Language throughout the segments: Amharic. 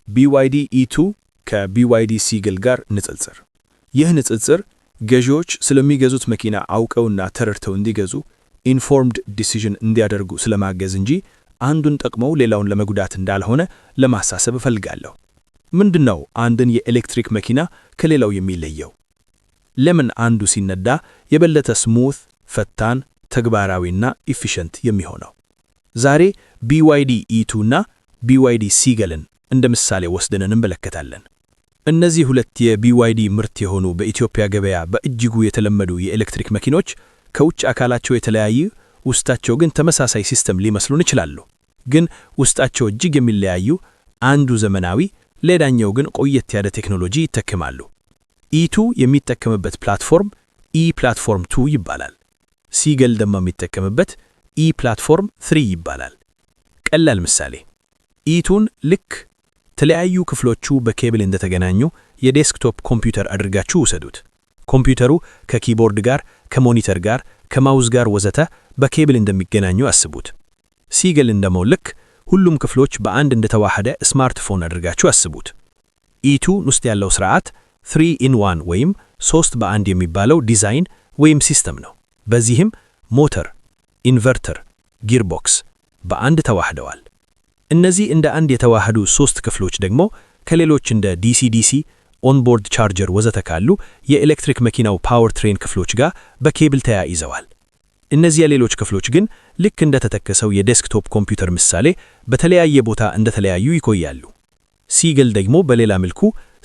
BYD E2 ከ BYD Seagull ጋር ንጽጽር። ይህ ንጽጽር ገዢዎች ስለሚገዙት መኪና አውቀውና ተረድተው እንዲገዙ፣ informed decision እንዲያደርጉ ስለማገዝ እንጂ አንዱን ጠቅመው ሌላውን ለመጉዳት እንዳልሆነ ለማሳሰብ እፈልጋለሁ። ምንድነው አንድን የኤሌክትሪክ መኪና ከሌላው የሚለየው? ለምን አንዱ ሲነዳ የበለጠ smooth፣ ፈጣን፣ ተግባራዊና efficient የሚሆነው? ዛሬ BYD E2 እና BYD Seagull ን እንደ ምሳሌ ወስደን እንመለከታለን። እነዚህ ሁለት የ BYD ምርት የሆኑ፣ በኢትዮጵያ ገበያ በእጅጉ የተለመዱ የኤሌክትሪክ መኪኖች ከውጭ አካላቸው የተለያዩ፣ ውስጣቸው ግን ተመሳሳይ system ሊመስሉን ይችላሉ። ግን ውስጣቸው እጅግ የሚለያዩ፣ አንዱ ዘመናዊ፣ ሌላኛው ግን ቆየት ያለ ቴክኖሎጂ ይጠቀማሉ። E2 የሚጠቀምበት platform E Platform 2 ይባላል። Seagull ደግሞ የሚጠቀምበት E Platform 3 ይባላል። ቀላል ምሳሌ፣ E2 ን ልክ የተለያዩ ክፍሎቹ በኬብል እንደተገናኙ የ desktop ኮምፒውተር አድርጋችሁ ውሰዱት። ኮምፒውተሩ ከ keyboard ጋር፣ ከ monitor ጋር፣ ከ mouse ጋር ወዘተ በኬብል እንደሚገናኙ አስቡት። Seagull ን ደግሞ ልክ ሁሉም ክፍሎች በአንድ እንደተዋሃደ ስማርትፎን አድርጋችሁ አስቡት። E2 ውስጥ ያለው ስርዓት 3 in 1 ወይም 3 በአንድ የሚባለው ዲዛይን ወይም system ነው። በዚህም ሞተር፣ inverter፣ gearbox በአንድ ተዋህደዋል። እነዚህ እንደ አንድ የተዋሃዱ ሶስት ክፍሎች ደግሞ ከሌሎች እንደ DC-DC፣ onboard charger ወዘተ ካሉ የኤሌክትሪክ መኪናው power train ክፍሎች ጋር በኬብል ተያይዘዋል። እነዚያ ሌሎች ክፍሎች ግን ልክ እንደተጠቀሰው የ desktop ኮምፒውተር ምሳሌ በተለያየ ቦታ እንደተለያዩ ይቆያሉ። Seagull ደግሞ በሌላ መልኩ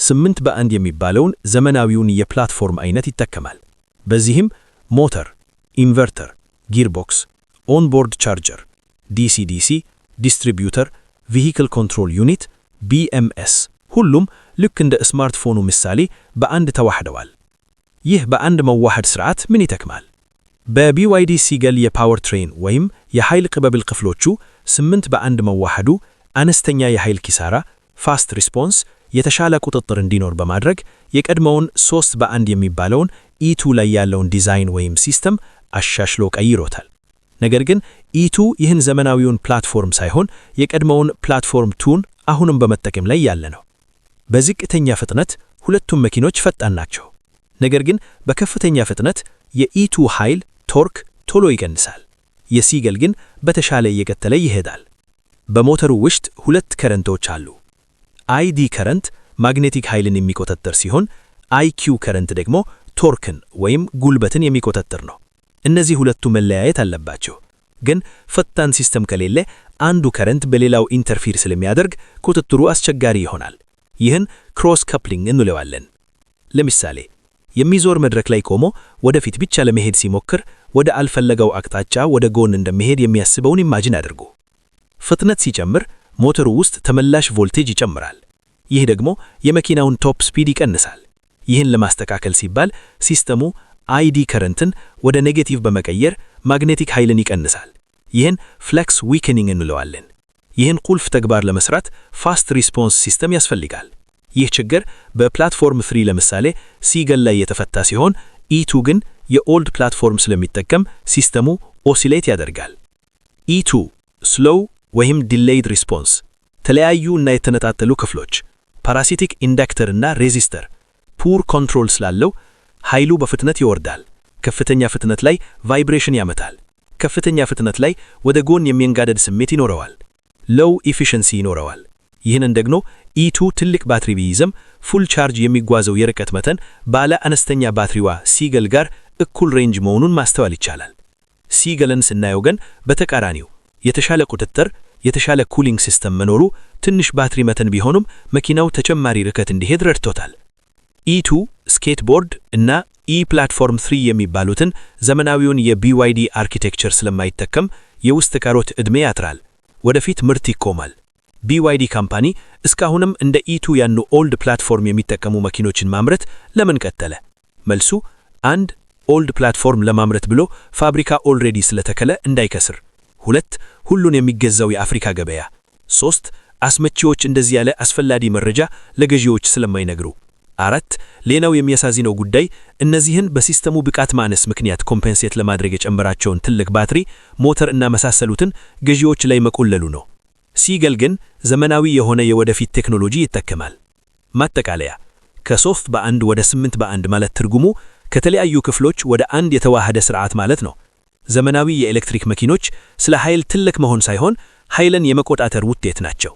8 በ1 የሚባለውን ዘመናዊውን የ platform አይነት ይጠቀማል። በዚህም ሞተር፣ inverter፣ gearbox፣ onboard charger፣ DC-DC distributor፣ vehicle control unit፣ BMS ሁሉም ልክ እንደ ስማርትፎኑ ምሳሌ በአንድ ተዋህደዋል። ይህ በአንድ መዋሃድ ስርዓት ምን ይጠቅማል? በ BYD Seagull የ power train ወይም የኃይል ቅብብል ክፍሎቹ 8 በ1 መዋሃዱ አነስተኛ የኃይል ኪሳራ፣ fast response፣ የተሻለ ቁጥጥር እንዲኖር በማድረግ የቀድሞውን 3 በ1 የሚባለውን E2 ላይ ያለውን ዲዛይን ወይም system አሻሽሎ ቀይሮታል። ነገር ግን E2 ይህን ዘመናዊውን platform ሳይሆን የቀድሞውን platform 2 ን አሁንም በመጠቀም ላይ ያለ ነው። በዝቅተኛ ፍጥነት ሁለቱም መኪኖች ፈጣን ናቸው። ነገር ግን በከፍተኛ ፍጥነት የ E2 ኃይል torque ቶሎ ይቀንሳል። የ Seagull ግን በተሻለ እየቀጠለ ይሄዳል። በሞተሩ ውስጥ ሁለት current ኦች አሉ። ID current magnetic ኃይልን የሚቆጣጠር ሲሆን IQ current ደግሞ torque ን ወይም ጉልበትን የሚቆጣጠር ነው። እነዚህ ሁለቱ መለያየት አለባቸው። ግን ፈጣን system ከሌለ አንዱ current በሌላው interfere ስለሚያደርግ ቁጥጥሩ አስቸጋሪ ይሆናል። ይህን cross coupling እንለዋለን። ለምሳሌ የሚዞር መድረክ ላይ ቆሞ ወደፊት ብቻ ለመሄድ ሲሞክር ወደ አልፈለገው አቅጣጫ ወደ ጎን እንደሚሄድ የሚያስበውን imagine አድርጉ። ፍጥነት ሲጨምር ሞተሩ ውስጥ ተመላሽ ቮልቴጅ ይጨምራል። ይህ ደግሞ የመኪናውን top speed ይቀንሳል። ይህን ለማስተካከል ሲባል system ኡ ID current ን ወደ negative በመቀየር magnetic ኃይልን ይቀንሳል። ይህን flux weakening እንለዋለን። ይህን ቁልፍ ተግባር ለመስራት fast response system ያስፈልጋል። ይህ ችግር በ platform 3፣ ለምሳሌ Seagull ላይ የተፈታ ሲሆን E2 ግን የ old platform ስለሚጠቀም system ኡ oscillate ያደርጋል። E2 slow ወይም delayed response፣ ተለያዩ እና የተነጣጠሉ ክፍሎች፣ parasitic inductor እና resistor፣ poor control ስላለው ኃይሉ በፍጥነት ይወርዳል። ከፍተኛ ፍጥነት ላይ vibration ያመጣል። ከፍተኛ ፍጥነት ላይ ወደ ጎን የሚንጋደድ ስሜት ይኖረዋል። Low efficiency ይኖረዋል። ይህንን ደግሞ E2 ትልቅ ባትሪ ቢይዝም full charge የሚጓዘው የርቀት መጠን ባለ አነስተኛ ባትሪዋ Seagull ጋር እኩል range መሆኑን ማስተዋል ይቻላል። Seagull ን ስናየው ግን በተቃራኒው የተሻለ ቁጥጥር፣ የተሻለ cooling system መኖሩ ትንሽ ባትሪ መጠን ቢሆኑም መኪናው ተጨማሪ ርቀት እንዲሄድ ረድቶታል። E2 skateboard እና E Platform 3 የሚባሉትን ዘመናዊውን የ BYD architecture ስለማይጠቀም የውስጥ ቀሮት ዕድሜ ያጥራል። ወደፊት ምርት ይቆማል። BYD company እስካሁንም እንደ E2 ያኑ old platform የሚጠቀሙ መኪኖችን ማምረት ለምን ቀጠለ? መልሱ አንድ፣ old platform ለማምረት ብሎ ፋብሪካ already ስለተከለ እንዳይከስር። ሁለት፣ ሁሉን የሚገዛው የአፍሪካ ገበያ። ሶስት፣ አስመጪዎች እንደዚህ ያለ አስፈላጊ መረጃ ለገዢዎች ስለማይነግሩ። አራት፣ ሌላው የሚያሳዝነው ጉዳይ እነዚህን በ system ኡ ብቃት ማነስ ምክንያት compensate ለማድረግ የጨመራቸውን ትልቅ ባትሪ፣ ሞተር እና መሳሰሉትን ገዢዎች ላይ መቆለሉ ነው። Seagull ግን ዘመናዊ የሆነ የወደፊት ቴክኖሎጂ ይጠቀማል። ማጠቃለያ፣ ከ3 በ1 ወደ 8 በ1 ማለት ትርጉሙ ከተለያዩ ክፍሎች ወደ አንድ የተዋሃደ ስርዓት ማለት ነው። ዘመናዊ የኤሌክትሪክ መኪኖች ስለ ኃይል ትልቅ መሆን ሳይሆን ኃይልን የመቆጣጠር ውጤት ናቸው።